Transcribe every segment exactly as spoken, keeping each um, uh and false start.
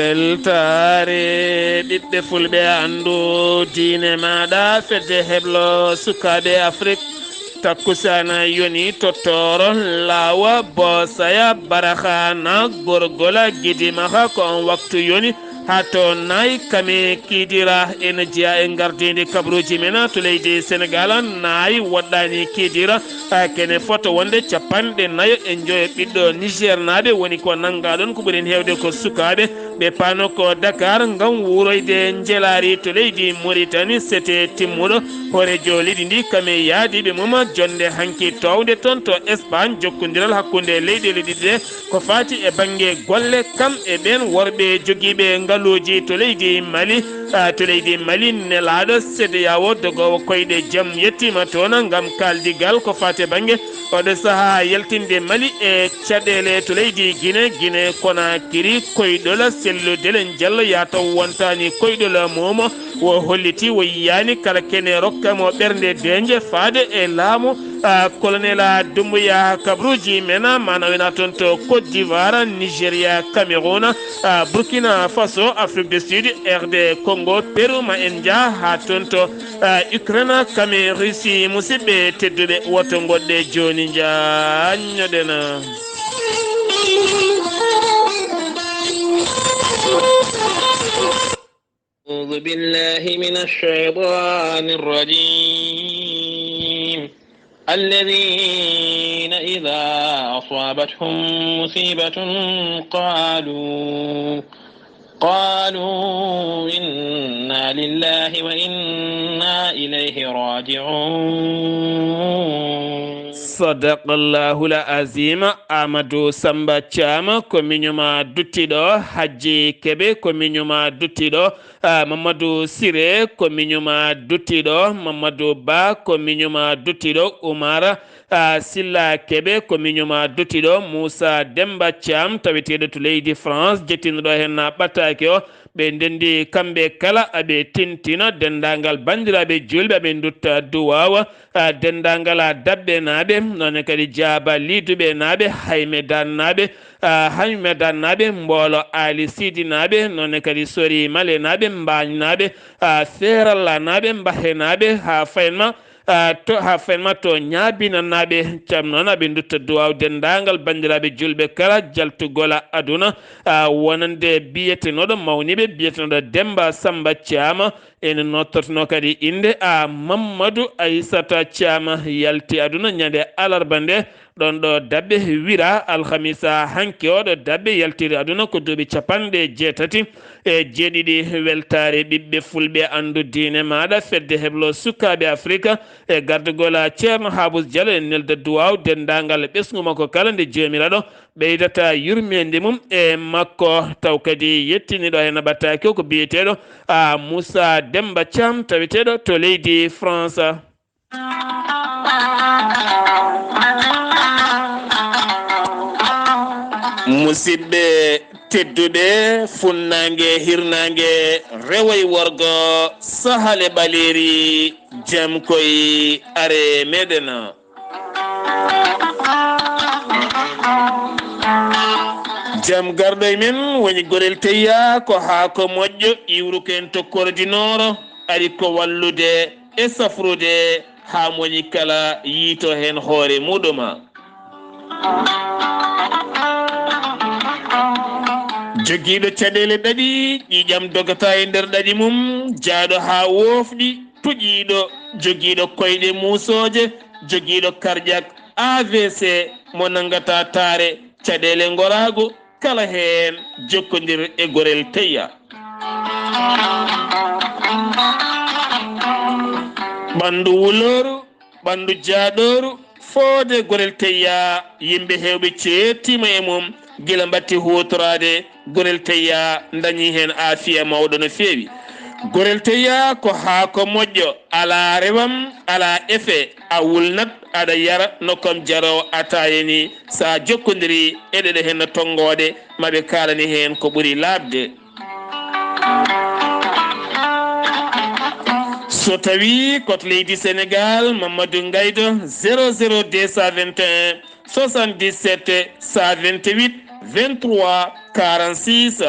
Weltaare ɓiɓɓe fulɓe, anndu diine maaɗa, fedde heblo sukaaɓe Afrik. Takkusana yoni to Tooro, Laawa, Boosaya, Baraha, na Gorgola, Gidimaha, ko on waktu yoni. Haa to nayi kame kiidira, ene jeyaa e ngardiindi kabaruuji men to leydi Senegaal, nayi woɗɗaani kiidira. Haa kene fota wonde capanɗe nayo e njoyo ɓiɗɗo Niger naaɓe woni ko nanngaa ɗon, ko ɓuri heen heewde ko sukaaɓe. Ɓe paano ko Dakar ngam wuuroyde njelaari to leydi Mauritanie, sete timmuɗo. Hooreejo leydi ndi kame yaadiiɓe mum jonnde hanki toownde toon to Espagne, jokkondiral hakkunde leyɗeele ɗiɗi ɗe ko faati e bannge golle, kam e ɓeen worɓe jogiiɓe ngaluuji to leydi Mali. Ah, to leydi Mali, nelaaɗo CEDEAO dogoowo koyɗe jam yettiima toon ngam kaaldigal ko faati e bannge oɗo sahaa yaltinde Mali e caɗeele to leydi Guinée. Guinée Conakry, koyɗol sellude le Jallo yaa taw wontaani koyɗol muumo. O holliti o yiyaani kala kene rokka mo ɓernde deenje faade e laamu, ah, Colonel Doumbouya. Kabruuji men ma nawina toon to Côte d'Ivoire, Nigeria, Cameroun, ah, Burkina Faso, Afrique du Sud, R D Congo, Pérou, ma en njah haa toon to, ah, Ukraine, kame Russie. Musidɓe tedduɓe, woto ngoɗɗe jooni, njaññoɗen. أعوذ بالله من الشيطان الرجيم. الذين إذا أصابتهم مصيبة قالوا، قالوا إنا لله وإنا إليه راجعون. Sadaqallahul Azim. Amadou Samba Thiam ko miñuma duttiɗo, Hajji Kebe ko miñuma duttiɗo, ah, Mamadou Siré ko miñuma duttiɗo, Mamadou Ba ko miñuma duttiɗo, Oumar, ah, Silla Kebe ko miñuma duttiɗo, Moussa Demba Thiam taweteeɗo to leydi France, jettinɗo heen ɓataake o. Ɓe ndenndi kamɓe kala, aɓe tintina denndaangal banndiraaɓe juulɓe, aɓe ndutta duwaawa, ah, denndaangal, ah, Dabbe naaɓe, noon ne kadi Jaaba Liduɓe naaɓe, Hayme Dan naaɓe, ah, Hayme Dan naaɓe, Mboolo Ali Sidi naaɓe, noon ne kadi Sori Male naaɓe, Mbaañ naaɓe, ah, Seeralla naaɓe, Mbahe naaɓe, haa fayin ma, ah, to, haa fayin ma to Ñaabina naaɓe, kam noon aɓe ndutta duwaaw denndaangal banndiraaɓe juulɓe kala, jaltugol aduna, ah, wonande biyetenooɗo mawniiɓe, biyetenooɗo Demba Samba Thiam, ene nottortnoo kadi innde, a, Mammadu Aysata Caam yalti aduna ñande alarba nde, ɗoon ɗo Dabbe wira alhamisa hanki. Oɗo Dabbe yaltiri aduna ko duuɓi capanɗe jeetati e jeeɗiɗi. Weltaare ɓiɓɓe fulɓe, anndu diine maaɗa, fedde heblo sukaaɓe Afrika e gardagol Ceerno Haabus Jalo, en nelda duwaaw denndaangal ɓesngu makko kala nde Joomiraaɗo ɓeydata yurmeende mum e makko. Taw kadi yettiniiɗo heen ɓataake o ko biyeteeɗo, a, Moussa Demba Thiam, taweteeɗo to leydi France. Musidɓe tedduɓe, funnaange, hirnaange, rewo e worgo, sahal e ɓaleeri, jam koy are meɗen. Jam garɗo e men woni Gorel Teyya, ko haako moƴƴo iwruko en to Kordinooro, ari ko wallude e safrude haa mo woni kala yiito heen hoore muɗum. Jogiiɗo caɗeele ɗaɗi, ƴiiƴam dogata e nder ɗaɗi mum, jaaɗo haa woofɗi, tuƴiiɗo, jogiiɗo koyɗe muusooje, jogiiɗo karƴak, A V C, mo nanngata taare, caɗeele ngoraago, kala heen jokkondir e Gorel Teyya. Ɓanndu wulooru, ɓanndu jaaɗooru, foode Gorel Teyya, yimɓe heewɓe ceettiima e mum, gila mbatti huutoraade Gorel Teyya, ndañi heen aafiya mawɗo no feewi. Gorel Teyya ko haako moƴƴo, alaa rewam, alaa efe, a wulnat, aɗa yara no kom jaroowo ataaya ni, so a jokkondiri e ɗeɗe heen no tonngooɗe, ma ɓe kaalani heen ko ɓuri laaɓde. So tawii ko to leydi Senegaal, Mamadou Ngaydo, zéro zéro deux cent vingt et un, soixante-dix-sept, cent vingt-huit, vingt-trois, quarante-six.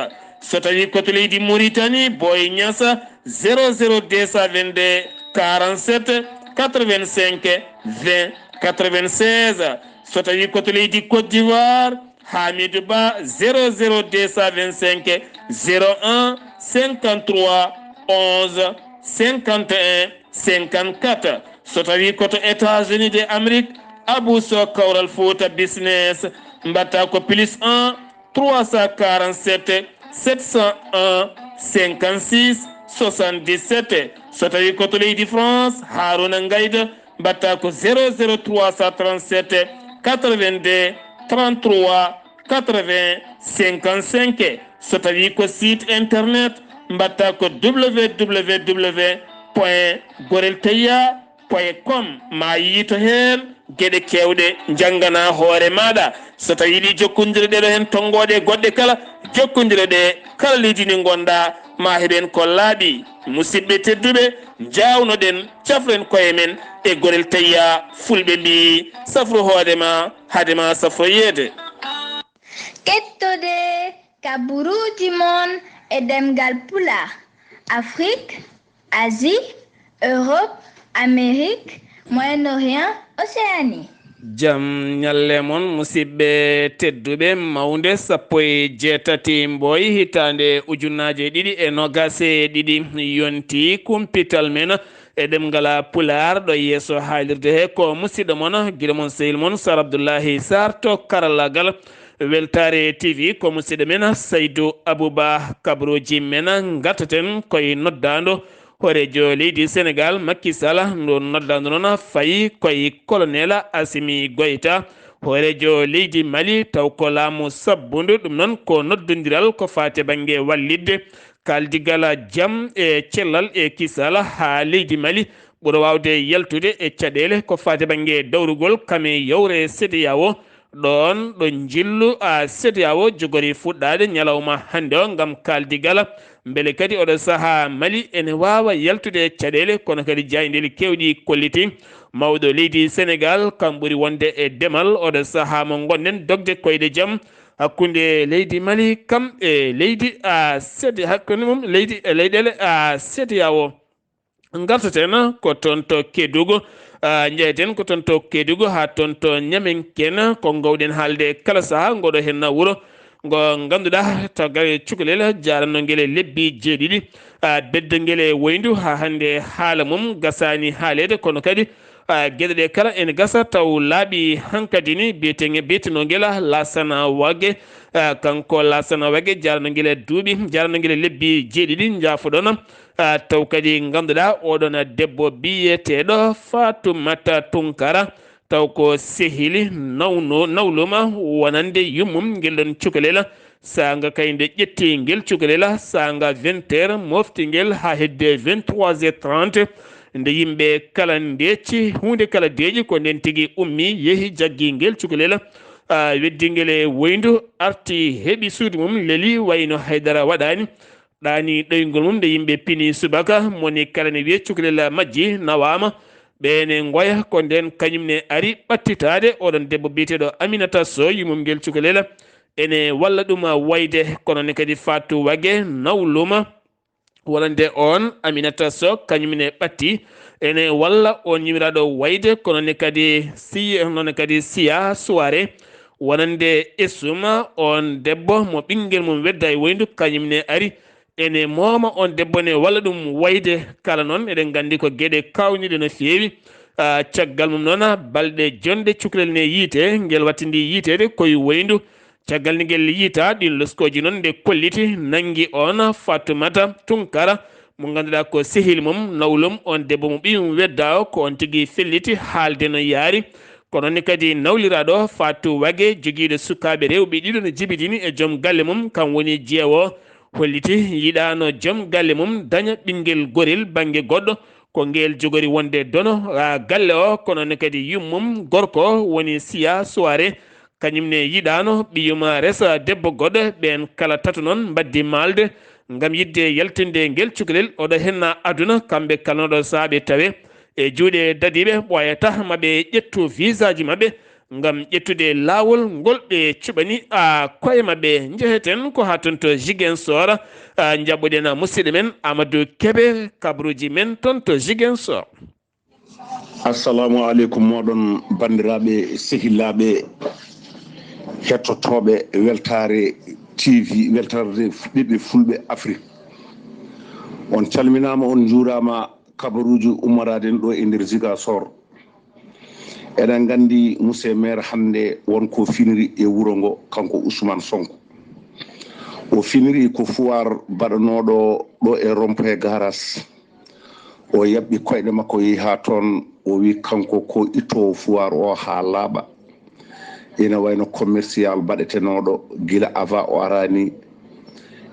So tawii ko to leydi Mauritanie, Boy Niassa, zéro zéro deux cent vingt-deux quarante-sept quatre-vingt-cinq vingt quatre-vingt-seize. So tawii ko to leydi Côte d'Ivoire, Hamidou Ba, zéro zéro deux cent vingt-cinq zéro un cinquante-trois onze cinquante-et-un cinquante-quatre. So tawii ko to États-Unis de Amérique, Abou Sow, Kawral Fouta Business, mbaɗta ko plus un trois cent quarante-sept sept cent un cinquante-six soixante-dix-sept. So tawii ko to leydi France, Harouna Ngaïda, mbaɗta ko zéro zéro trois cent trente-sept quatre-vingt-deux trente-trois quatre-vingts cinquante-cinq. So tawii ko site internet, mbaɗta ko www.gorelteya.com. Ma yiito heen geɗe keewɗe, njanngana hoore maaɗa. So tawii ɗi jokkondire ɗe ɗo heen tonngooɗe goɗɗe kala, jokkondire ɗe kala leydi ndi ngonɗa, ma heɓen ko laaɓi. Musidɓe tedduɓe, njaawnoɗen, cafren koye men e Gorel Tayya. Fulɓe mbii, safru hoore ma, hade ma safroyeede. Kettode kaburuuji mon e ɗemngal Pulaar, Afrik, Asie, Europe, Amérique, Moyen-Orient, Océanie. Jam ñalle mon, musidɓe tedduɓe, mawnde sappo e jeetati Mboy, hitaande ujunnaaje ɗiɗi e noogaas e ɗiɗi, yonti kumpital men e ɗemngal Pulaar ɗo yeeso haalirde he. Ko musidɗo mon, giɗo mon, sehil mon, Sar Abdullahi Sarr to karallagal Weltaare T V. Ko musidɗo men Saydu Abuba, kabaruuji men ngartaten koye noddaandu hooreejo leydi Senegaal, Macky Sall. Ndu noddaandu noon fayi koye Colonel Assimi Goïta, hooreejo leydi Mali, taw ko laamu sabbundu. Ɗum noon ko noddondiral ko faati bannge wallitde kaaldigal jam e cellal e kisal haa leydi Mali ɓura waawde yaltude e caɗeele ko faati bannge dawrugol kam e yawre CEDEAO. Ɗoon ɗo njillu a CEDEAO jogori fuɗɗaade ñalawma hannde o ngam kaaldigal, mbele kadi oɗo sahaa Mali ene waawa yaltude e caɗeele, kono kadi jaayndeeli keewɗi kolliti mawɗo leydi Senegaal kam ɓuri wonde e demal oɗo sahaa mo ngonɗen dogde koyɗe jam hakkunde leydi Mali kam e leydi a CEDEAO, hakkunde mum leydi e leyɗeele a CEDEAO. Ngartaten ko toon to Kédougou, ah, njeyten ko toon to Kédougou haa toon to Ñamenken, ko ngoowɗen haalde kala sahaa. Ngoɗo heen wuro ngo ngannduɗaa tagal cukalel jaaranno ngel e lebbi jeeɗiɗi, ah, beddo ngel e woyndu haa hannde haala mum gasaani haaleede, kono kadi, ah, geɗe ɗe kala ene gasa taw laaɓi hankadi ni. Biyetenge-, biyetenoo ngel Laasana Wage, ah, kanko Laasana Wage jaaranno ngel e duuɓi, jaaranno ngel e lebbi jeeɗiɗi, njaafoɗon. Ah, taw kadi ngannduɗaa oɗon debbo biyeteeɗo Fatoumata Tounkara, taw ko sehili nawno, nawluma wonande yummum ngel ɗon cukalel. Saanga kay nde ƴetti ngel cukalel, saanga vingt heures, mofti ngel haa hedde vingt-trois heures trente. Nde yimɓe kala ndeecci, huunde kala deeƴi, ko ndeen tigi ummi, yehi, jaggi ngel cukalel, ah, weddi ngel e woyndu, arti, heɓi suudu mum, leli, wayno haydara waɗaani. Ɗaani ɗoyngol mum nde yimɓe pini subaka, moni kala ne wiya cukalel majji, nawaama. Ɓe ne ngoya, ko ndeen kañum ne ari ɓattitaade oɗon debbo biyeteeɗo Aminata Sow, yummum ngel cukalel ene walla ɗum wayde, kono ne kadi Fatou Wage nawluma wonande oon Aminata Sow, kañum ne ɓatti ene walla oon yumiraaɗo wayde, kono ne kadi si-, noon ne kadi Siya Suware wonande Esuma, oon debbo mo ɓinngel mum wedda e woyndu, kañum ne ari ene mooma oon debbo ne walla ɗum wayde. Kala noon, eɗen nganndi ko geɗe kaawniiɗe no feewi. Ah, caggal mum noon, balɗe jonɗe cukalel ne yiite, ngel wattindi yiiteede koye woyndu. Caggal nde ngel yiita, ɗiin loskooji noon nde kolliti, nanngi oon Fatoumata Tounkara, mo ngannduɗaa ko sehil mum, nawlum, oon debbo mo ɓiyum wedda o, ko oon tigi felliti haalde no yaari. Ko noon ne kadi nawliraaɗo Fatou Wage, jogiiɗo sukaaɓe rewɓe ɗiɗo no jibidini e joom galle mum, kam woni jeewo, holliti yiɗaano joom galle mum daña ɓinngel gorel bannge goɗɗo, ko ngel jogori wonde dono, ah, galle o, kono ne kadi yummum gorko woni Siya Suware, kañum ne yiɗaano ɓiyum resa debbo goɗɗo. Ɓeen kala tato noon mbaddi maalde ngam yiɗde yaltinde ngel cukalel. Oɗo henna aduna, kamɓe kala noɗo saaɓe tawe e juuɗe dadiiɓe, ɓooyata maɓe ƴettu visaaji maɓɓe, ngam ƴettude laawol ngol ɓe cuɓani a koye maɓɓe. Njeheten ko haa toon to Ziguinchor, a, njaɓɓuɗen a musidɗo men Amadou Kebe, kabruuji men toon to Ziguinchor. Assalamu aleykum mooɗon, banndiraaɓe, sehilaaɓe, hettotooɓe Weltaare T V, Weltaare ɓiɓɓe Fulɓe Afrik. On calminaama, on njuuraama, kabaruuji ummoraade en ɗo e nder Ziguinchor. Eɗen nganndi, monsieur maire, hannde won ko finiri e wuro ngo, kanko Ousmane Sonko. O finiri ko foire baɗanooɗo ɗo e rond-point garage. O yaɓɓi koyɗe makko, yehi haa toon, o wi kanko ko ittoowo foire o haa laaɓa. Ina wayno commercial baɗetenooɗo gila avant o araani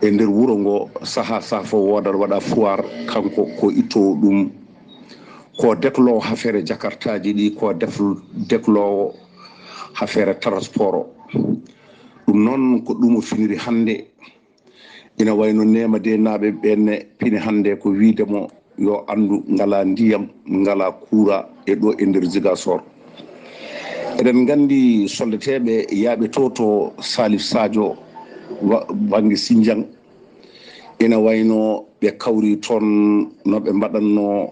e nder wuro ngo, sahaa sahaa fof woodat waɗa foire, kanko ko ittoowo ɗum. Ko dekloowo affaire jakartaaji ɗi, ko def-, dekloowo affaire transport o. Ɗum noon ko ɗum o finiri hannde. Ina wayno Neema de naaɓe ɓenne pini hannde ko wiide mo yo anndu ngala ndiyam, ngala kuura e ɗo e nder Ziguinchor. Eɗen nganndi soldateeɓe yaaɓe to, to Salif Sadio wa-, bannge Sindian. Ina wayno ɓe kawri toon no ɓe mbaɗatno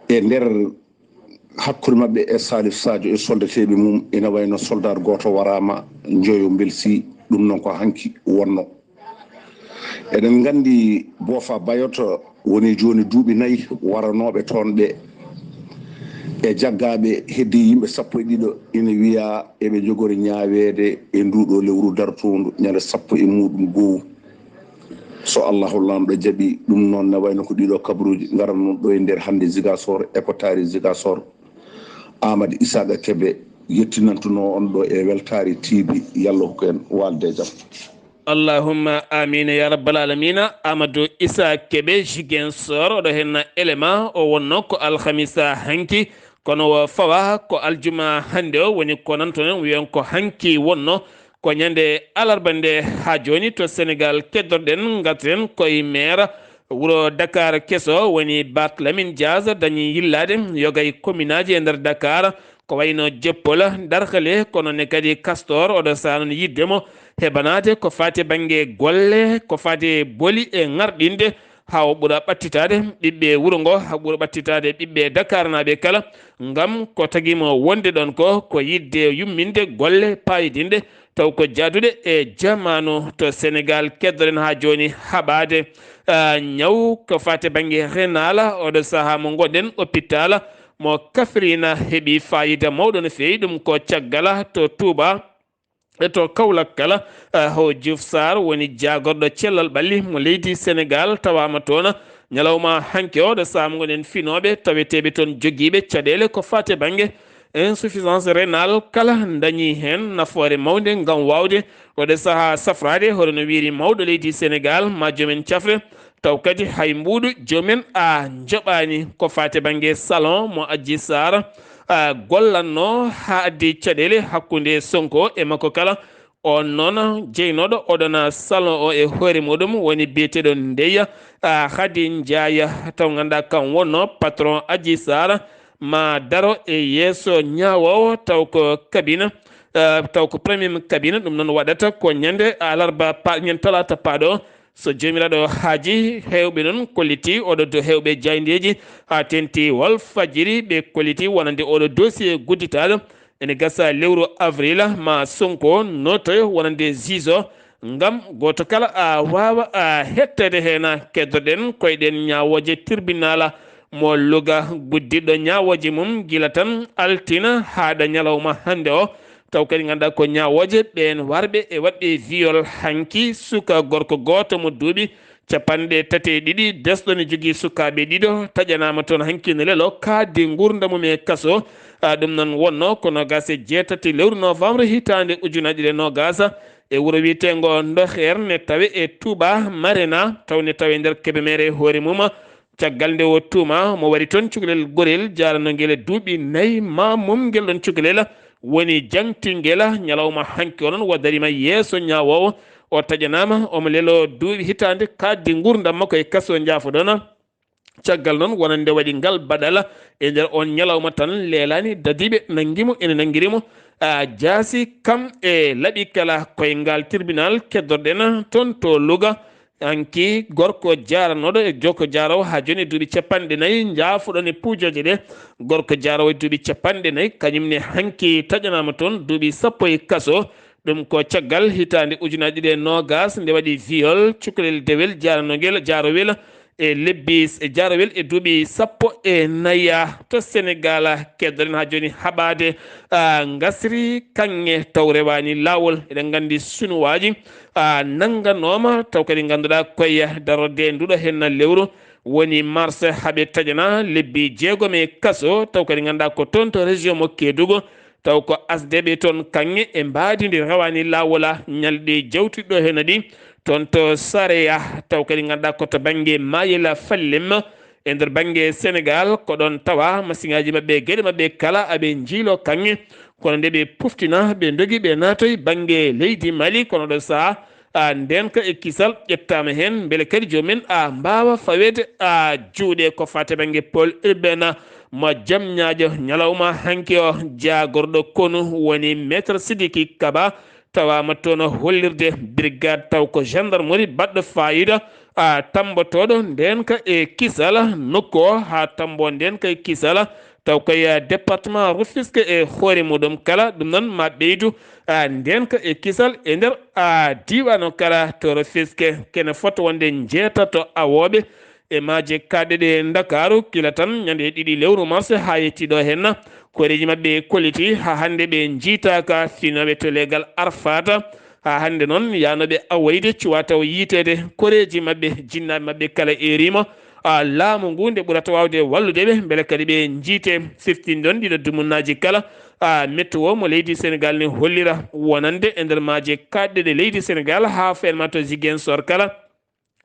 e nder hakkunde maɓɓe e Salif Sadio e soldateeɓe mum, ina wayno soldat gooto waraama, njoyo mbelsi, ɗum noon ko hanki wonno. Eɗen nganndi Boofa Bayot woni jooni duuɓi nayi waranooɓe toon ɓe e jaggaaɓe, heddi yimɓe sappo e ɗiɗo ina wiya eɓe njogori ñaaweede e nduuɗo lewru dartoondu ñande sappo e muɗum goo. So Allahu Laamɗo jaɓi ɗum noon, ne wayno ko ɗiɗo kabaruuji ngaran noon ɗo e nder hannde Ziguinchor e ko taari Ziguinchor. Aamadu Isaaqa Kebe yettinantunoo on ɗo e Weltaare T V, Yallah hokku en waalde e jam. Allahumma amiina ya rabbal alamina. Amadou Issa Kebe, Ziguinchor, oɗo henna élément o wonno ko alhamisa hanki, kono o fawa ko aljuma hannde o woni ko nantoɗen wiyen ko hanki wonno ko ñande alarba nde. Haa jooni to Sénégal keddorɗen, ngarten koye maire wuro Dakar keso woni Barthélémy Dias dañi yillaade yogay kominaaji e nder Dakar, ko wayno Joppol, Darkale, kono ne kadi Castor, oɗo saha noon yiɗde mo heɓanaade ko faati bannge golle, ko faati boli e ŋarɗinde, haa o ɓura ɓattitaade ɓiɓɓe wuro ngo, haa ɓura ɓattitaade ɓiɓɓe Dakarnaaɓe kala, ngam ko tagi mo wonde ɗoon ko, ko yiɗde yumminde golle paayodinɗe, taw ko jaaduɗe e jamaanu to Sénégal keddoɗen haa jooni haɓaade, ah, ñaw ko faati bannge renal, oɗo sahaa mo ngonɗen hôpital mo Kafrine heɓi faayiida mawɗo no feewi, ɗum ko caggal to Touba. E to Kaolack kala, eh, Hawa Diouf Sarr woni jaagorɗo cellal ɓalli mo leydi Sénégal, tawaama toon ñalawma hanki o, ɗo sahaa mo ngonɗen finooɓe taweteeɓe toon jogiiɓe caɗeele ko faati e bannge insuffisance rénale kala dañi heen nafoore mawnde ngam waawde waɗde sahaa safraade, hono no wiiri mawɗo leydi Sénégal, ma joomen cafre. Taw kadi hay mbuuɗu joomen a njoɓaani ko faati bannge salon mo Adji Sarr, a, gollatno haa addi caɗeele hakkunde Sonko e makko kala. On noon jeynooɗo oɗon salon o e hoore muɗum woni biyeteeɗo Ndeye, a, Khady Ndiaye, taw ngannduɗaa kam wonno patron Adji Sarr ma daro e yeeso ñaawoowo taw ko cabinet, a, taw ko premier cabinet. Ɗum noon waɗata ko ñande alarba pa-, ñande talaata paaɗo. So Joomiraaɗo haaji, heewɓe noon kolliti oɗo do heewɓe jaayndeeji, haa teeŋti Walfadjiri, ɓe kolliti wonande oɗo dossier gudditaaɗo. Ene gasa lewru avril ma Sonko nootoyo wonande juge o, ngam gooto kala a waawa a hettade heen. Keddoɗen koyɗen ñaawooje tribunal mo Louga, guddiɗo ñaawooje mum gila tan altine haa ɗo ñalawma hannde o. Taw kadi ngannduɗaa ko ñaawooje ɓeen warɓe e waɗɓe viol hanki suka gorko gooto mo duuɓi capanɗe tati e ɗiɗi, desɗo ne jogii sukaaɓe ɗiɗo, taƴanaama toon hanki no lelo, kaaddi nguurndam mum e kaso. A, ɗum noon wonno ko noogaas e jeetati lewru novembre hitaande ujunaaji ɗiɗi e noogaas e wuro wiyeteengo Ndoxeer ne tawe e Touba Marena, taw ne tawe nder Kébémer e hoore mum. Caggal nde o tuuma, mo wari toon cukalel gorel jaaranongel e duuɓi nayi, ma mum ngel ɗon cukalel woni jangtingel. Ñalawma hanki o noon, o dariima yeeso ñaawoowo, o taƴanaama, omo leloo duuɓi hitaande kaaddi nguurndam makko e kaso, njaafoɗon. Caggal noon, wonande waɗi ngal baɗala e nder on ñalawma tan, leelaani dadiiɓe nanngi mo, ene nanngiri mo, a, jaasi kam e laɓi kala koyngal tribunal keddorɗen toon to Louga. Hanki gorko jaaranooɗo e jokko jaaroowo haa jooni e duuɓi capanɗe nayi, njaafuɗon e puujooje ɗe. Gorko jaaroowo e duuɓi capanɗe nayi, kañum ne hanki taƴanaama toon duuɓi sappo e kaso. Ɗum ko caggal hitaande ujunaaji ɗiɗi e noogas, nde waɗi viol cukalel dewel jaaranogel, jaarowel e lebbi, e jaarowel e duuɓi sappo e nayi to Senegal. Keddoren haa jooni haɓaade, a, ngasri kaŋŋe taw rewaani laawol. Eɗen nganndi Sunuwaaji, a, nannganooma taw kadi ngannduɗaa koye darorde nduɗo henna lewru woni mars, haɓe taƴana lebbi jeegom e kaso, taw kadi ngannduɗaa ko toon to région mo Kédougou, taw ko asdeɓe toon kaŋŋe e mbaadi ndi rewaani laawola ñalɗi jawtuɗo heen ɗi toon to Sareya, taw kadi ngannduɗaa ko to bannge Mayela Fallem e nder bannge Senegal, ko ɗoon tawa masiŋaaji maɓɓe, geɗe maɓɓe kala aɓe njiilo kaŋŋe, kono nde ɓe puftina, ɓe ndogi, ɓe naatoy bannge leydi Mali, kono ɗo saha, a, ndeenka e kisal ƴettaama heen, mbele kadi joomum en, a, mbaawa faweede, a, juuɗe ko faati bannge pôle urbain mo Jam Ñaajo. Ñalawma hanki o, jaagorɗo konu woni Maître Sidiki Kaba, tawaama toon hollirde brigade taw ko gendarmerie baɗɗo faayiida, a, tammbotooɗo ndeenka e kisal nokku o, haa tammboo ndeenka e kisal, taw koye département Rufisque e hoore muɗum kala. Ɗum noon ma ɓeydu, a, ndeenka e kisal e nder, a, diiwaan o kala to Rufisque. Kene fota wonde njeetato awooɓe e maaje kaaɗɗe ɗe Ndakaaru, gila tan ñande ɗiɗi lewru mars haa yettii ɗo henna. Koreeji maɓɓe kolliti haa hannde ɓe njiitaaka, finooɓe to leegal Arfata. Haa hannde noon, yaanooɓe awoyde cuwaa taw yiiteede. Koreeji maɓɓe, jinnaaɓe maɓɓe kala eeriima. A, laamu ngu nde ɓurata waawde wallude ɓe, mbele kadi ɓe njiite. Siftinde ɗon ɗiɗo dumunnaaji kala, a, météo mo leydi Senegal ne hollira wonande e nder maaje kaaɗɗe ɗe leydi Senegal haa fenma to Ziguinchor kala.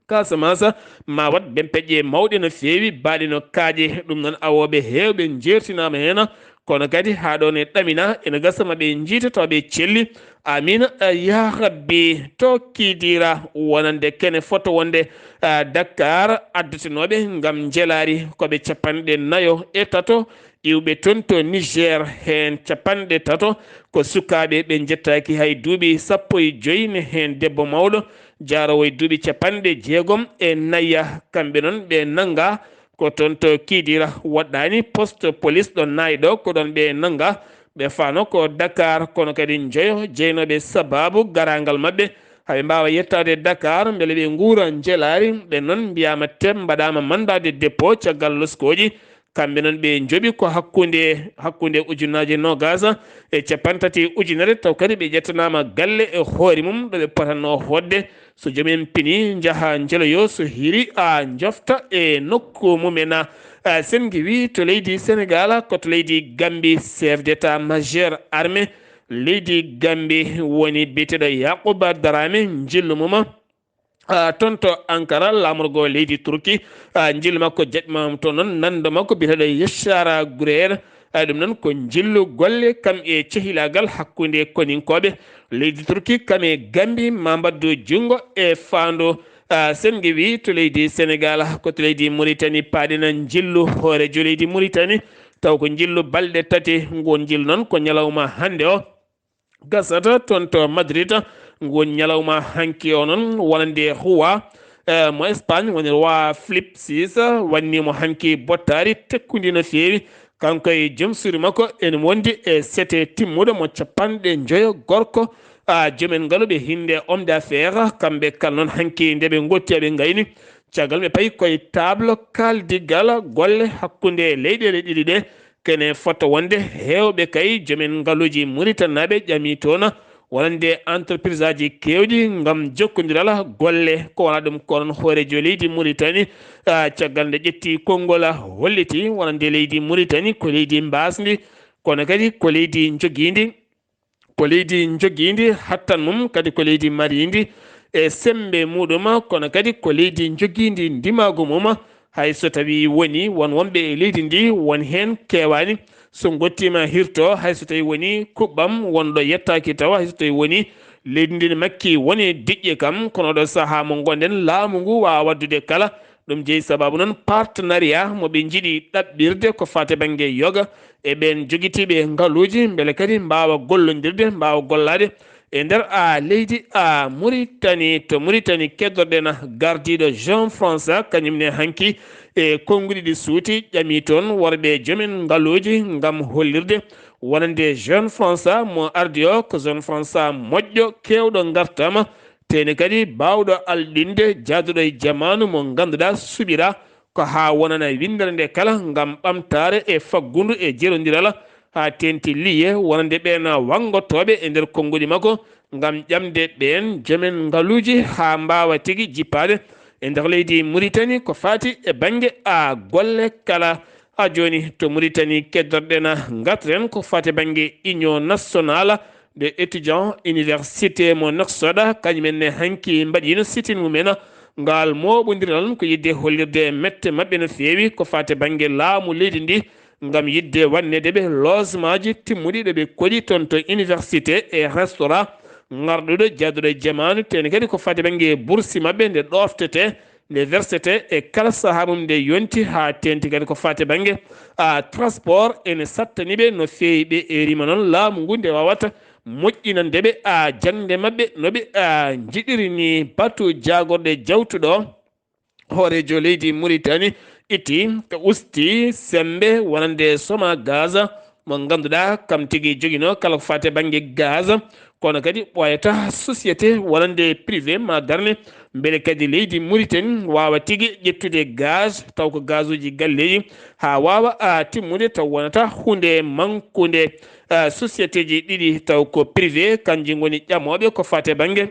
Casamance ma waɗ bempeƴƴe mawɗe no feewi, baaɗe no kaaƴe. Ɗum noon, awooɓe heewɓe njeertinaama heen, kono kadi haa ɗo ne ɗamina, ene gasa ma ɓe njiita tawa ɓe celli. Amiin, yaa Rabbi. To Kidira, wonande kene fota wonde, a, Dakar, addetenooɓe ngam njelaari ko ɓe capanɗe nayo e tato iwɓe toon to Niger, heen capanɗe tato ko sukaaɓe ɓe njettaaki hay duuɓi sappo e joy, ne heen debbo mawɗo jaaroowo e duuɓi capanɗe jeegom e nayi. Kamɓe noon ɓe nannga ko toon to Kidira, woɗɗaani poste police ɗo Nayi ɗo, ko ɗoon ɓe nannga. Ɓe faano ko Dakar, kono kadi njoyo jeynooɓe sabaabu garaangal maɓɓe, haa ɓe mbaawa yettaade Dakar, mbele ɓe nguura njelaari. Ɓe noon mbiyaama tem, mbaɗaama mandat de dépôt caggal loskooji. Kamɓe noon ɓe njoɓi ko hakkunde, hakkunde ujunnaaje noogaas e capanɗe tati ujunere, taw kadi ɓe ƴettanaama galle e hoore mum ɗo ɓe potannoo hoɗde. So joom en pini, njaha njeloyo, so hiri, a, njofta e nokku mumen. A, Sen Ngewi to leydi Senegal, ko to leydi Gambi, chef d'état-major armée leydi Gambi woni biyeteeɗo Yakuba Darame, njillu mum, a, toon to Ankara, laamorgo leydi Turki, a, njillu makko jaɓɓiima toon noon, nanndo makko biyeteeɗo Yeshara Gurer. Ay, ɗum noon ko njillu golle kam e cehilaagal hakkunde koninkooɓe leydi Turki, kam e Gambi, ma mbaɗdu junngo e faandu. A, Sen Ngewi to leydi Senegal, ko to leydi Muritani paaɗen njillu hooreejo leydi Muritani, taw ko njillu balɗe tati. Nguun njillu noon ko ñalawma hannde o gasata toon to Madrid. Nguun ñalawma hanki o noon, wonande roi, eh, mo Espagne, woni roi Philippe six, wannimo hanki bottaari tekkundi no feewi. Kanko e joom suudu makko ene wondi e sete timmuɗo mo capanɗe njoyo gorko, a, joom en ngaluɓe hinnde homme d'affaires, kamɓe kala noon hanki nde ɓe ngotti, ɓe ngayni. Caggal ɓe payi koye table kaaldigal golle hakkunde leyɗeele ɗiɗi ɗe. Kene fota wonde heewɓe kay joom en ngaluuji Muritanaaɓe ƴami toon wonande entreprise aji keewɗi ngam jokkondiral golle. Ko wona ɗum ko onon hooreejo leydi Muritani, a, caggal nde ƴetti konngol, holliti wonande leydi Muritani ko leydi mbaasndi, kono kadi ko leydi njogiindi, ko leydi njogiindi hattan mum, kadi ko leydi mariindi e semmbe muɗum, kono kadi ko leydi njogiindi ndimaagu mum. Hay so tawii woni won wonɓe e leydi ndi, won heen keewaani, so ngottiima hirto, hay so tawii woni kuɓɓam wonɗo yettaaki tawa, hay so tawii woni leydi ndi ne makki woni diƴƴe kam, kono ɗo sahaa mo ngonɗen, laamu ngu waawa waɗdude kala Ɗum jeyi sababu noon partenariat mo ɓe njiɗi ɗaɓɓirde ko fate bannge yoga e ɓeen jogitiiɓe ngaluuji, mbele kadi mbaawa gollondirde, mbaawa gollaade e nder a leydi a Mauritanie. To Mauritanie keddorɗen gardiiɗo Jean François, kañum ne hanki e konnguɗi ɗi suuti ƴami toon worɓe joomen ngaluuji ngam hollirde wonande Jean François mo ardi o ko Jean François moƴƴo, keewɗo ngartama, teeni kadi baawɗo alɗinde, jaaduɗo e jamaanu mo ngannduɗaa suɓiraa ko haa wonana winndere nde kala ngam ɓamtaare e faggundu e jerondiral, haa teenti liye wonande ɓeen wanngotooɓe e nder konnguɗi makko ngam ƴamde ɓeen joomen ngaluuji haa mbaawa tigi jippaade e nder leydi Mauritanie ko faati e bannge a golle kala. A jooni to Mauritanie keddorɗen ngartiren ko faati bannge Union Nationale de Étudiants Université mo Nouakchott, kañum en ne hanki mbaɗiino sitin mumen. Ngal mooɓondiral ko yiɗde hollirde mette maɓɓe no feewi ko faati bannge laamu leydi ndi ngam yiɗde waɗneede ɓe logemaaji timmuɗi ɗo ɓe koɗi toon to université e restaurant. Ngarɗuɗo jaaduɗo e jamaanu, teeni kadi ko faati bannge bursi maɓɓe nde ɗoftete, nde versete e kala sahaa mum nde yonti, haa teenti kadi ko faati bannge a transport. Ene sattani ɓe no feewi. Ɓe erima noon laamu ngu nde wawata moƴƴinande ɓe a jaŋde maɓɓe no ɓe a njiɗiri ni. Batu jaagorɗe jawtuɗo hooreejo leydi Mauritanie itti, usti semmbe wonande Soma Gaz mo ngannduɗaa kam tigi joginoo kala ko faati bannge gaz, kono kadi ɓooyata société wonande privé ma darne, mbele kadi leydi Mauritanie waawa tigi ƴettude gaz, taw ko gazuuji galleeji, haa waawa a timmude taw wonata huunde mankunde. A, sociétéji ɗiɗi taw ko privé, kanji ngoni ƴamooɓe ko faati bannge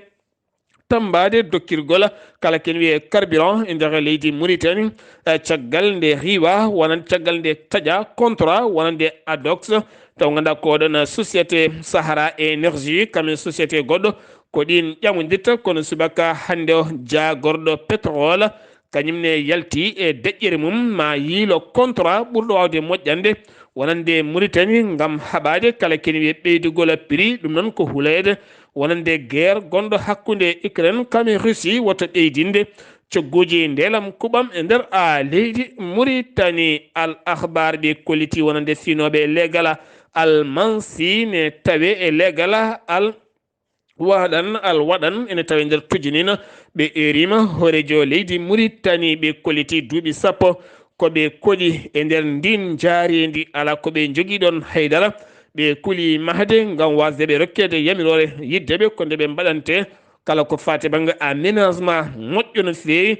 tammbaade dokkirgol kala ken wiyee carburant e nder leydi Mauritanie, eh, caggal nde riiwa, wonande caggal nde taƴa contrat wonande Adox, taw ngannduɗaa ko ɗon société Sahara Énergie, kamen société goɗɗo, ko ɗin ƴamondirta, kono subaka hannde o jaagorɗo pétrole, kañum ne yalti e deƴƴere mum, ma yiilo contrat ɓurɗo waawde moƴƴande wonande Mauritanie ngam haɓaade kala ken wiyee ɓeydugol prix, ɗum noon ko huleede wonande guerre gonɗo hakkunde Ukraine kame Russie woto ɓeydinde cogguuji ndelam kuɓam e nder a leydi Mauritanie. Al Akhbar ɓe kolliti wonande finooɓe leegal Al Mansi ne tawe e leegal Al Waɗan, Al Waɗan ene tawe nder tujunina. Ɓe erima hooreejo leydi Mauritanie, ɓe kolliti duuɓi sappo ko ɓe koɗi e nder ndin njaareendi, alaa ko ɓe njogii ɗon haydara. Ɓe kuli mahde ngam waasde ɓe rokkeede yamiroore yidde ɓe ko nde ɓe mbaɗante kala ko faati bannge aménagement moƴƴo no feewi,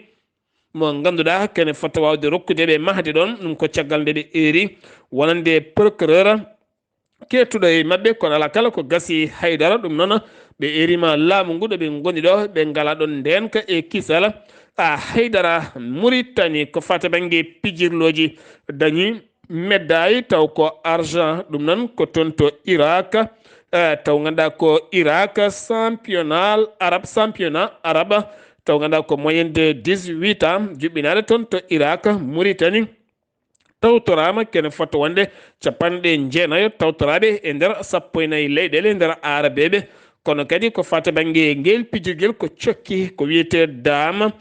mo ngannduɗaa kene fota waawde rokkude ɓe mahde ɗon. Ɗum ko caggal nde ɓe eeri wonande procureur keettuɗo e maɓɓe, kono alaa kala ko gasi haydara. Ɗum noon, ɓe erima laamu ngu ɗo ɓe ngoni ɗo, ɓe ngala ɗon ndeenka e kisal. A haydara Mauritanie ko fata bannge pijirlooji dañi médaille, taw ko argent, ɗum noon ko toon to Irak, eh, taw ngannduɗaa ko Irak championnat arabe, championnat arabe, taw ngannduɗaa ko moyenne de dix-huit ans, juɓɓinaade toon to Irak, Mauritanie. Tawtoraama kene fota wonde capanɗe jeenayo tawtoraaɓe e nder sappo e nayi leyɗeele nder aarabeeɓe. Kono kadi ko fata bannge ngel pijirgel ko cokki ko wiyetee daama.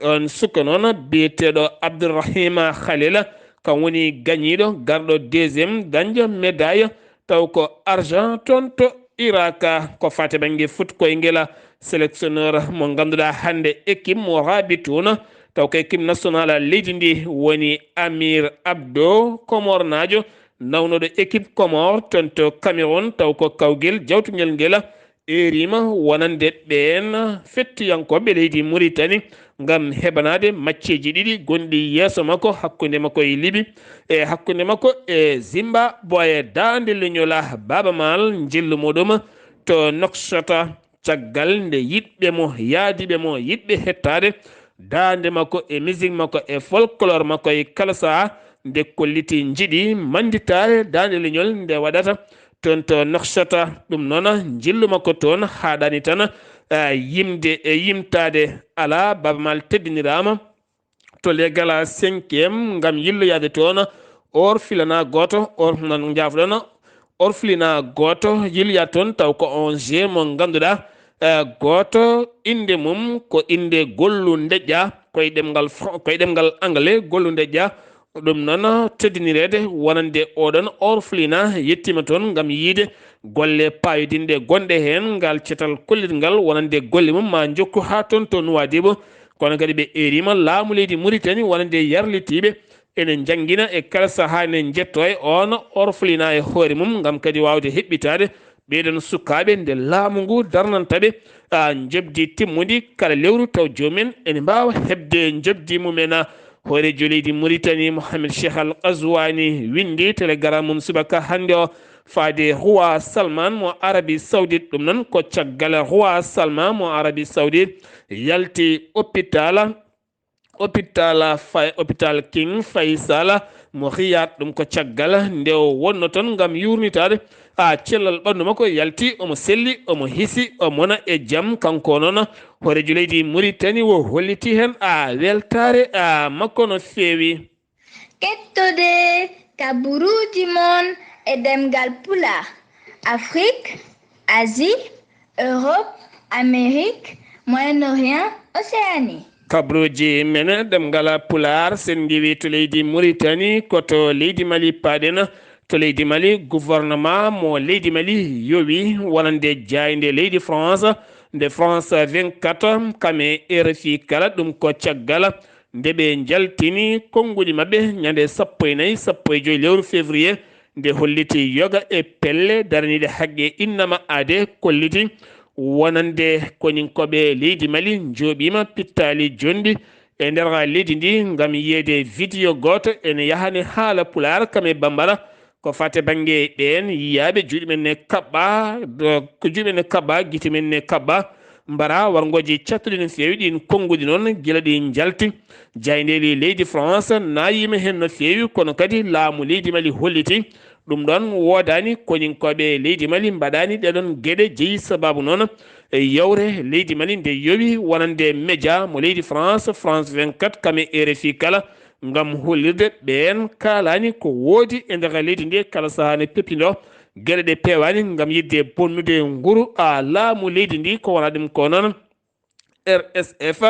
On suka noon biyeteeɗo Abdourahima Khalil, kam woni gañiiɗo, garɗo deuxième, dañjo médaille, taw ko argent toon to Irak. Ko fate bannge foot koyngel, sélectionneur mo ngannduɗaa hannde équipe mo Rabitouna, taw ko équipe nationale leydi ndi woni Amir Abdo, Comornaajo, nawnooɗo équipe Comore toon to Cameroun, taw ko kawgel jawtungel ngel erima wonande ɓeen fettiyankooɓe leydi Mauritanie ngam heɓanaade macceeji ɗiɗi gonɗi yeeso makko, hakkunde makko e Libi e hakkunde makko e Zimbabwe. Daande leñol Baaba Maal, njillu muɗum to Nouakchott, caggal nde yiɗɓe mo, yaadiiɓe mo, yiɗɓe hettaade daande makko e musique makko e folklore makko e kala sahaa nde kolliti njiɗi mannditaare daande leñol nde waɗata toon to Nouakchott. Ɗum noon, njillu makko toon haaɗaani tan, eh, yimde e yimtaade alaa. Baaba Maal teddiniraama to leegal cinquième ngam yilloyaade toon or filana gooto, or nan njaafɗon, or filina gooto yilloyaade toon, taw ko on jeu mo ngannduɗaa, eh, gooto innde mum ko innde Gollu Ndeƴƴa. koye ɗemngal Fran-, koye ɗemngal Anglais, gollunde ƴa. Ɗum noon, teddinireede wonande oɗon orphelinat yettiima toon ngam yiyde golle paayodinɗe gonɗe heen. Ngal cetal kollitngal wonande golle mum ma njokku haa toon to Nuwaadibu. Kono kadi ɓe eeriima laamu leydi Muritani wonande yarlitiiɓe ene njanngina e kala sahaa ene njettoo e oon orphelinat e hoore mum ngam kadi waawde heɓɓitaade ɓeeɗoon sukaaɓe nde laamu ngu darnanta ɓe, a, njoɓdi timmundi kala lewru taw joomum en ene mbaawa heɓde njoɓdi mum en. Hooreejo leydi Muritani Mohamed Cheikh Al Ghazouani winndi telegram mum subaka hannde o faade Roi Salman mo Arabie Saoudite. Ɗum noon ko caggal Roi Salman mo Arabie Saoudite yalti hôpital, hôpital Fay-, hôpital King Faisal mo Riyad. Ɗum ko caggal nde o wonno toon ngam yuurnitaade, a, cellal ɓanndu makko. Yalti omo selli, omo hisi, o mona e jam. Kanko noon, hooreejo leydi Muritani o holliti heen, a, weltaare, a, makko no feewi. Kettode kaburuuji mon e ɗemngal Pulaar, Afrik, Asie, Europe, Amérique, Moyen-Orient, Océanie. Kaburuuji men ɗemngal Pulaar, sen ngiwi to leydi Muritani, ko to leydi Mali paaɗen. To leydi Mali, gouvernement mo leydi Mali yowi wonande jaaynde leydi France, nde France vingt-quatre, kam e R F I kala. Ɗum ko caggal nde ɓe njaltini konnguɗi maɓɓe ñande sappo e nayi, sappo e joy lewru février, nde holliti yoga e pelle daraniiɗe haqqe innama aade kolliti wonande koninkooɓe leydi Mali njooɓiima pittaali jonɗi e nder leydi ndi ngam yiyeede vidéo gooto ene yahani haala Pulaar kam e Bambara. Ko fate bannge ɓeen yiyaaɓe, juuɗe men ne kaɓɓa, do-, ko juuɗe men ne kaɓɓa, gite men ne kaɓɓa, mbara warngooji cattuɗi no feewi. Ɗiin konnguɗi noon, gila ɗi njalti, jaayndeeli leydi France naayiima heen no feewi, kono kadi laamu leydi Mali holliti ɗum ɗoon woodaani. Koninkooɓe leydi Mali mbaɗaani ɗeɗoon geɗe jeyi sababu noon e yewre leydi Mali nde yowi wonande média mo leydi France, France vingt-quatre, kam e R F I kala, ngam hollirde ɓeen kaalaani ko woodi e nder leydi ndi kala sahaa ne peptindo. Geɗe ɗe peewaani ngam yiɗde bonnude nguru a laamu leydi ndi, ko wonaa ɗum ko noon R S F,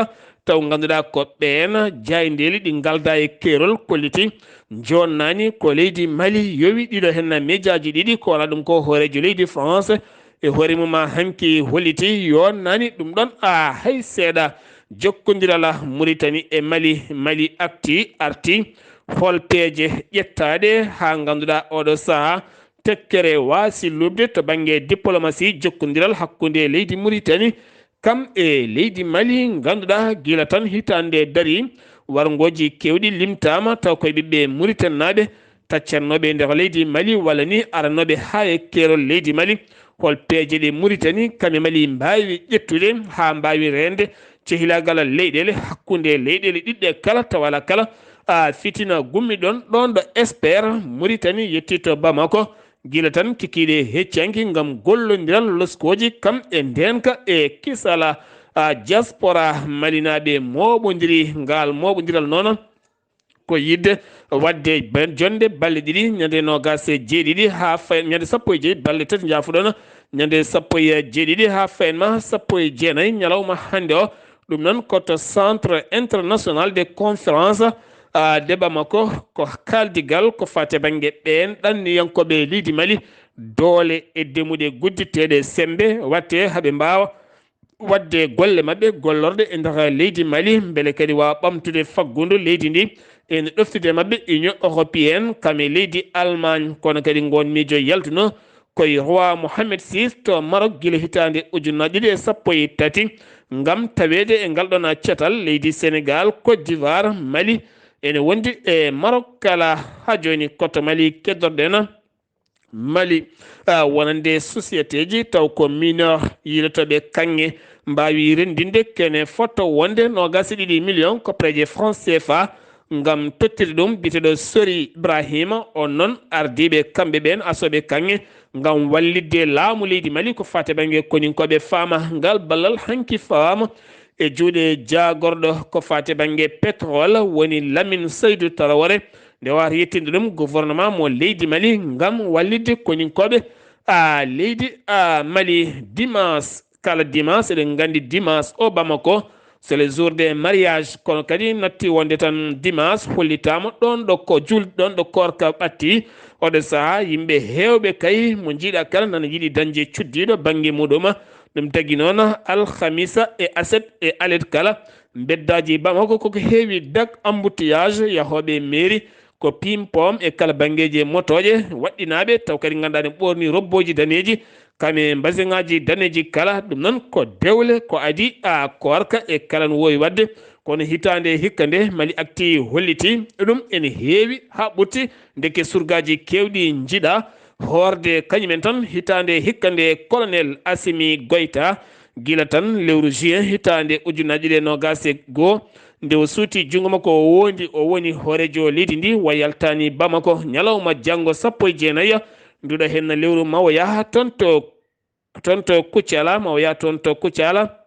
taw ngannduɗaa ko ɓeen jaayndeeli ɗi ngalda e keerol kolliti. Joonnaani ko leydi Mali yowi ɗiɗo heen mejaaji ɗiɗi, ko wonaa ɗum ko hooreejo leydi France e hoore mum hanki holliti. Yoonnaani ɗum ɗoon a hay seeɗa. Jokkondiral Muritani e Mali, Mali Actu arti hol peeje ƴettaaɗe haa ngannduɗaa oɗo sahaa tekkere waasi luɓde to bannge diplomasi jokkondiral hakkunde leydi Muritani kam e leydi Mali, ngannduɗaa gila tan hitaande dari warngooji keewɗi limtaama taw koye ɓiɓɓe Muritanaaɓe taccannooɓe e nder leydi Mali walla ni aranooɓe haa e keerol leydi Mali. Hol peeje ɗe Muritani kam e Mali mbaawi ƴettude haa mbaawi reende cehilaagal leyɗeele hakkunde leyɗeele ɗiɗɗe kala, tawa alaa kala a fitina gummi ɗoon, ɗoon ɗo Esper Muritani yetti to Bamako, gila tan kikiiɗe heccanki ngam gollondiral loskooji kam e ndeenka e kisala. A diaspora malinaaɓe mooɓondiri ngaal mooɓondiral noon ko yiɗde waɗde ben-, jonnde balɗe ɗiɗi, ñande noogaas e jeeɗiɗi haa fay-, ñande sappo e joy, balɗe tati njaafuɗon, ñande sappo e jeeɗiɗi haa fayma sappo e jeenayi, ñalawma hannde o. Ɗum noon ko to Centre International de Conférence, a, de Bamako, ko kaaldigal ko fate bannge ɓeen ɗanniyankooɓe leydi Mali, doole e demuɗe gudditeeɗe semmbe, waɗte haa ɓe mbaawa waɗde golle maɓɓe gollorɗe e nder leydi Mali, mbele kadi waawa ɓamtude faggudu leydi ndi ene ɗoftude maɓɓe Union Européenne, kam e leydi Allemagne. Kono kadi ngoon miijo yaltuno koye Roi Mohamed six to Maroc gila hitaande ujunnaji ɗiɗi e sappo e tati, ngam taweede e ngal ɗoon cetal. Leydi Sénégal, Côte d'Ivoire, Mali ene wondi e Maroc kala haa jooni. Koto Mali keddorɗen Mali, a, wonande sociétéji taw ko mineur yiilotooɓe kaŋŋe mbaawi renndinde kene fotto wonde noogaas e ɗiɗi million koppareeje franc C F A ngam tottirde ɗum biyeteeɗo Sori Ibrahima. On noon ardiiɓe kamɓe ɓeen asooɓe kaŋŋe ngam wallitde laamu leydi Mali ko fate bannge koninkooɓe faama ngal ballal hanki fawaama e juuɗe jaagorɗo ko fate bannge pétrole woni Lamine Seydou Traoré. Nde wata yettinde ɗum gouvernement mo leydi Mali ngam wallitde koninkooɓe a leydi a Mali. Dimanche, kala dimanche, eɗen nganndi dimanche o Bamako C'est le jour des mariages, kono kadi natti wonde tan dimanche hollitaama ɗon ɗo ko jul ɗon ɗo koorka ɓatti. Oɗo sahaa yimɓe heewɓe kay mo njiiɗa kala nana yiɗi dañde cuddiiɗo bannge muɗum. Ɗum tagi noon alhamisa e aset e alet kala mbeddaaji Bamako koko heewi dak embouteillage yahooɓe mairie ko pimpom e kala banngeeji e motooje waɗɗinaaɓe taw kadi ngannduɗaa ne ɓoorni robbooji daneeji kam e mbaseŋaaji daneeji kala. Ɗum noon ko dewle ko adi a koorka e kala no wowi waɗde. Kono hitaande hikka nde Mali Actu holliti ɗum ene heewi haa ɓurti ndeke surgaaji keewɗi njiɗa hoorde kañumen tan hitaande hikka nde colonel Assimi Goïta gila tan lewru juin hitaande ujunnaji ɗiɗi e noogas e goo nde o suuti junngo makko o wondi o woni hooreejo leydi ndi wa yaltaani Bamako ñalawma janngo sappo e jeenayi nduɗo heen lewru ma o yaha toon to toon to Kucala ma o yaha toon to Kucala.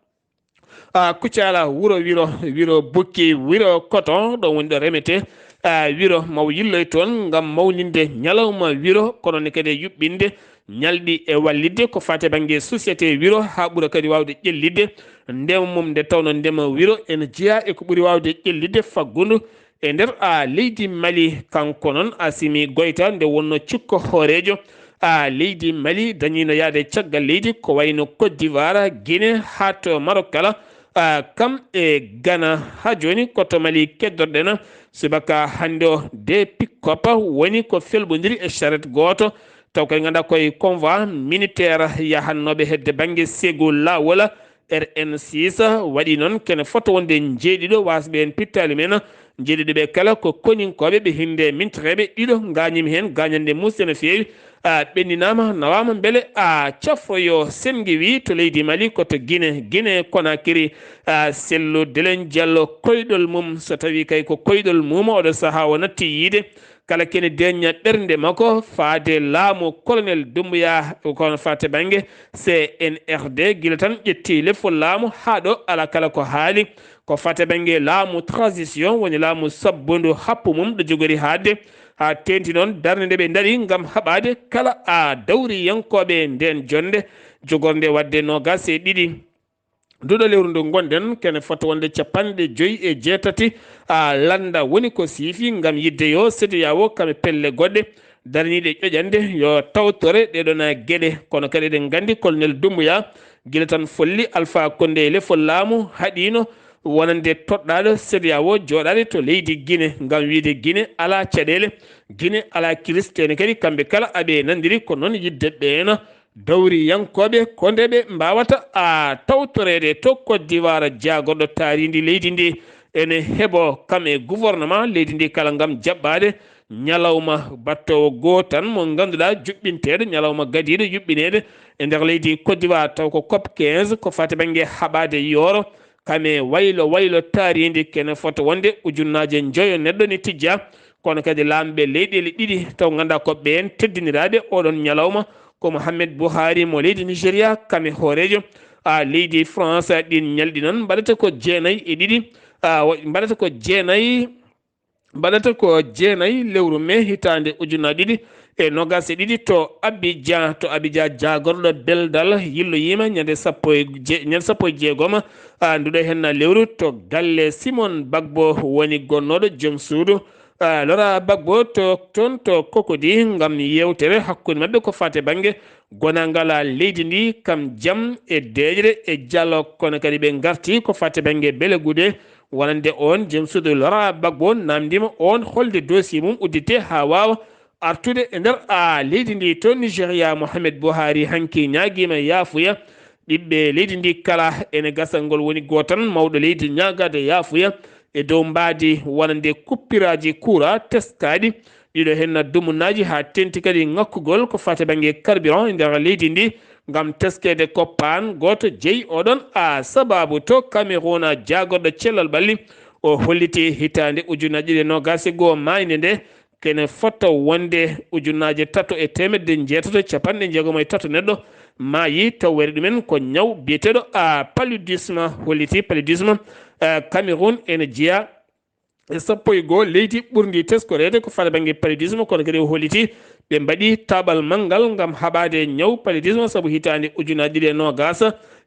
A Kucala wuro wiro wiro bukki wiro coton ɗo woni ɗo remete a wiro ma o yilloy toon ngam mawninde ñalawma wiro kono ne kadi e yuɓɓinde ñalɗi e wallitde ko fate bannge société wiro haa ɓura kadi waawde ƴellitde ndema mum nde tawno ndema wiro ene jeyaa e ko ɓuri waawde ƴellitde faggundu e nder a leydi Mali. Kanko noon Assimi Goïta nde wonno cikko hooreejo a leydi Mali dañiino yahde caggal leydi ko wayno Côte d'Ivoire, Guinée haa to Maroc kala. A kam e Ghana haa jooni ko to Mali keddorɗen subaka hannde o de pick-up woni ko felɓondiri e charrette gooto taw kadi ngannduɗaa koye convoi militaire yahannooɓe hedde bannge segu laawol. R N six waɗi noon kene foto wonde jeeɗiɗo wasɓe heen pittaali men jeeɗiɗo ɓe kala ko koninkooɓe ɓe hinde mintereeɓe ɗiɗo ngaañimi heen gaañande muusde no feewi. A ɓenndinaama nawaama mbele a cafroyo senngewi to leydi Mali ko to Gine Gine Konakiri. A sellu delen jallo koyɗol mum so tawi kay ko koyɗol mum oɗo sahaa o natti yiide kala kene deñña ɓernde makko faade laamu colonel Dumbuya kono fate bannge C N R D gila tan ƴetti lefol laamu haa ɗo ala kala ko haali ko fate bannge laamu transition woni laamu sabbundu happu mum ɗo jogori haadde haa teenti noon darnde nde ɓe ndaɗi ngam haɓaade kala a dawriyankooɓe ndeen jonnde jogornde waɗde noogas e ɗiɗi nduɗo lewru ndu ngonɗen kene fota wonde capanɗe joyi e jeetati a lannda woni ko siifi ngam yidde yo cedeao kam e pelle goɗɗe daraniiɗe ƴoƴande yo tawtore ɗeɗon geɗe kono kadi eɗen nganndi colonel Dumbuya gila tan folli Alpha Condé e lefol laamu haɗiino wonande toɗɗaaɗo cedeao jooɗaade to leydi Gine ngam wiyde Gine alaa caɗeele Gine alaa kiris tene kadi kamɓe kala aɓe nanndiri ko noon yidde ɓeena dawriyankooɓe ko nde ɓe mbaawata a tawtoreede to Côte d'Ivoire jaagorɗo taariindi leydi ndi ene heɓo kam e gouvernement leydi ndi kala ngam jaɓɓaade ñalawma battoowo goo tan mo ngannduɗaa juɓɓinteeɗo ñalawma gadiiɗo yuɓɓineede e nder leydi Côte d'Ivoire taw ko cop quinze ko fate bannge haɓaade yooro kame waylo waylo taariindi kene fota wonde ujunnaaje njoyo neɗɗo ne tijja kono kadi laamɓe leyɗeele ɗiɗi taw ngannduɗaa ko ɓeen teddiniraaɓe oɗon ñalawma ko Mohamed Buhari mo leydi Nigeria kame hooreejo a leydi France ɗin ñalɗi noon mbaɗata ko jeenayi e ɗiɗi a mbaɗata ko jeenayi mbaɗata ko jeenayi lewru mai hitaande ujunnaji ɗiɗi e noogas e ɗiɗi to Abidjan to Abidjan jaagorɗo beldal yilloyiima ñande sappo e je- ñande sappo e jeegoma a nduɗo henna lewru to galle Simon Bagbo woni gonnooɗo joom suudu a Laurent Gbagbo to toon to Cocody ngam yeewtere hakkunde maɓɓe ko fate bannge gonangal leydi ndi kam jam e deeƴre e jalo kono kadi ɓe ngarti ko fate bannge belegude wonande on joom suudu Laurent Gbagbo namdima on holde dossier mum uddite haa waawa artude e nder a leydi ndi to Nigeria Mohamed Buhari hanki ñaagiima yaafuya ɓiɓɓe leydi ndi kala ene gasa ngol woni gootan mawɗo leydi ñaagaade yaafuya e dow mbaadi wonande kuppiraaji kuura teskaaɗi ɗiɗo henna dumunnaaji haa tenti kadi ŋakkugol ko fate bannge carburant e nder leydi ndi ngam teskeede ko paan gooto jeyi oɗon a sabaabu to Cameroun jaagorɗo cellal ɓalli o holliti hitaande ujunnaji ɗiɗi e noogas e goo maayde nde kene fota wonde ujunnaaje tato e teemedde njeetato e capanɗe jeegom e tato neɗɗo maayi taw wari ɗumen ko ñaw biyeteeɗo a paludisme holliti paludisme a Cameroun ene jeyaa e sappo e goo leydi ɓurndi teskoreede ko fata bannge paludisme kono kadi o holliti ɓe mbaɗi taɓal manngal ngam haɓaade ñaw paludisme sabu hitaande ujunnaaji ɗiɗi e noogas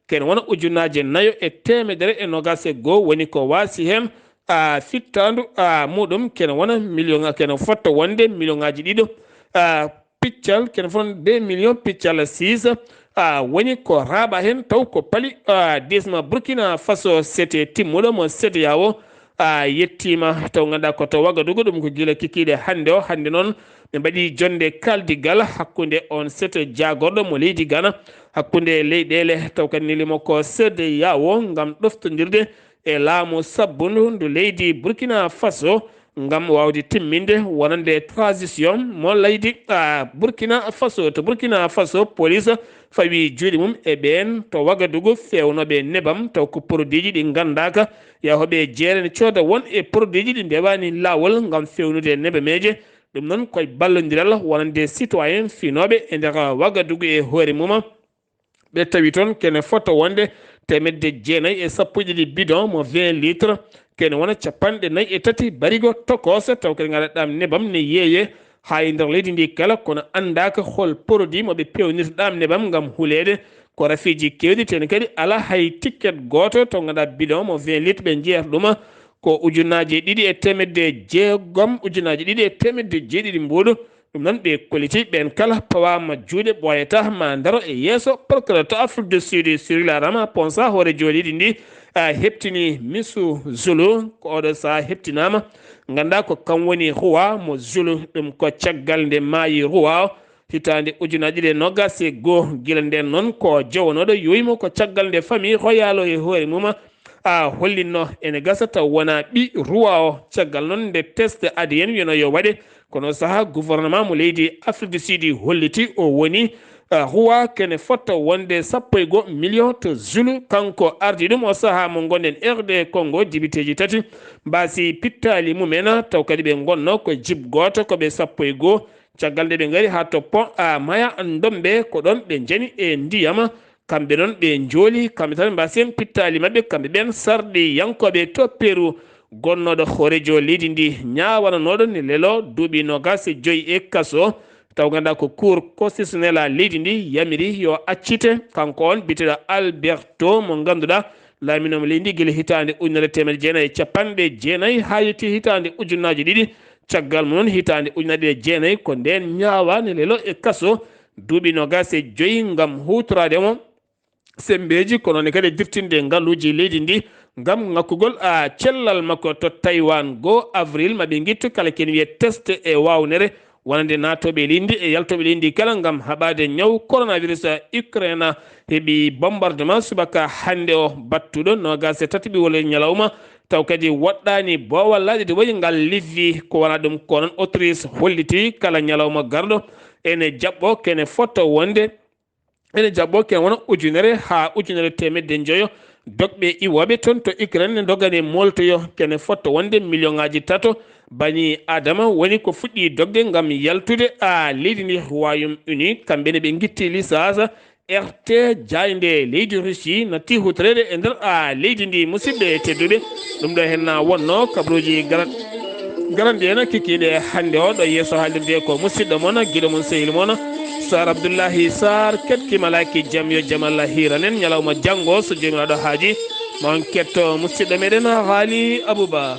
kene wona ujunaaje nayo e teemedere e noogaas e goo, woni ko waasi heen, a, fittaandu, a, muuɗum kene wona million, kene fotta wonde million ŋaaji ɗiɗo, a, piccal, kene fof deux millions piccal six, a, woni ko raaɓa heen taw ko pali, a, disma Burkina Faso sete timmuɗo mo C E D E A O, a, yettiima taw ngannduɗaa ko to Wagadugu, ɗum ko gila kikiiɗe hannde o. Hannde noon ɓe mbaɗi jonnde kaaldigal hakkunde on sete jaagorɗo mo leydi Ghana, hakkunde leyɗeele taw kadi nelimo ko C E D E A O ngam ɗoftondirde e laamu sabbundu ndu leydi Burkina Faso ngam waawde timminde wonande transition mo leydi, a, Burkina Faso. To Burkina Faso, police fawi juuɗe mum e ɓeen to Wagadugu feewnooɓe nebam, taw ko produit ji ɗi nganndaaka, yahoɓe jeere ne cooda won e produit ji ɗi ndewaani laawol ngam feewnude nebameeje. Ɗum noon koye ballondiral wonande citoyen finooɓe e nder Wagadugu e hoore mum. Ɓe tawi toon kene fota wonde teemedde jeenayi e sappo e ɗiɗi bidon mo vingt litres, kene wona capanɗe nayi e tati barigo tokoosa, taw kadi ngaɗa ɗam nebam ne yeeye haa e nder leydi ndi kala, kono anndaaka hol produit mo ɓe peewnirta ɗam nebam ngam huleede. Ko rafiiji keewɗi, tene kadi alaa hay ticket gooto, taw ngaɗa bidon mo vingt litres ɓe njeyata ɗum ko ujunaaji ɗiɗi e teemedde jeegom, ujunaaji ɗiɗi e teemedde jeeɗiɗi mbuuɗu. Ɗum noon ɓe kolliti ɓeen kala pawaama juuɗe, ɓooyata ma ndaro e yeeso procureur to Afrique du Sud, Cyril Ramaphosa, hooreejo leydi ndi, a, heɓtini Misu Zulu, ko oɗo sahaa heɓtinaama. Nganndaa ko kam woni Ruwa mo Zulu, ɗum ko caggal nde maayi Ruwa o, hitaande ujunaaji ɗiɗi e noogaas e goo. Gila ndeen noon ko jowanooɗo yowimo ko caggal nde famille royale o e hoore mum a hollinno ene gasa taw wona ɓi Ruwa o. Caggal noon nde test A D N wiyano yo waɗe, kono saha gouvernement mo leydi Afrique du Sud holliti o woni, ah, Ruwa kene fotta wonde sappo e goo million to Zulu. Kanko ardi ɗum o saha mo gonɗen R D Congo, dibiteeji tati mbasi pittaali mumen, taw kadi ɓe ngonno ko jib gooto, ko ɓe sappo e goo. Caggal nde ɓe ngari haa to Pont a Maya Ndombe, ko ɗon ɓe njani e ndiyam. Kamɓe noon ɓe njooli, kamɓe tan mbasi en pittaali maɓɓe, kamɓe ɓen sarɗiyankooɓe to Peru. Gonnooɗo hooreejo leydi ndi ñaawananooɗo ne lelo duuɓi noogaas e joy e kaso. Taw ngannduɗaa ko Cour constitutionnelle a leydi ndi yamiri yo accite, kanko on biyeteeɗo Alberto mo ngannduɗaa laaminoomo leydi ndi gila hitaande ujunere teemedde jeenayi e capanɗe jeenayi haa yetti hitaande ujunnaaji ɗiɗi. Caggal mum noon, hitaande ujunaaji ɗiɗi e jeenayi, ko ndeen ñaawaani lelo e kaso duuɓi noogaas e joy ngam huutoraade mo semmbeeji, kono ne kadi e dirtinde ngaluuji leydi ndi ngam ŋakkugol, a, cellal makko to Taïwan. Goo avril, ma ɓe ngittu kala ken wiyee test e waawnere wonande naatooɓe leydi ndi e yaltooɓe leydi ndi kala ngam haɓaade ñaw coronavirus. Ukraine heɓi bombardement subaka hannde o, battuɗo noogaas e tati ɓiwol e ñalawma, taw kadi woɗɗaani boowal laaƴude wayi ngal Lviv. Ko wona ɗum, ko noon Autriche holliti kala ñalawma garɗo ene jaɓɓo kene fotta wonde, ene jaɓɓo kene wona ujunere haa ujunere teemedde njoyo dogɓe iwooɓe toon to Ukraine ne ndogane mooltoyo, kene fotta wonde million ŋaaji tato bani Adama woni ko fuɗɗi dogde ngam yaltude, a, leydi ndi Royaume Uni. Kamɓe ne ɓe ngitti licence R T jaaynde leydi Russie natti hutoreede e nder, a, leydi ndi. Musidɓe tedduɓe, ɗum ɗo hen na wonno kabaruuji garan-, garanɗi en kikiiɗe hannde o. Ɗo yeeso haalirde ko musidɗo mon, giɗo mon, sehil mon, Sar Abdullahi Sar. Keɗki malaaki jam, yo jam Allah hiiran en. Ñalawma janngo, so Joomiraaɗo haaji, ma on ketto musidɗo meɗen Haali Abouba.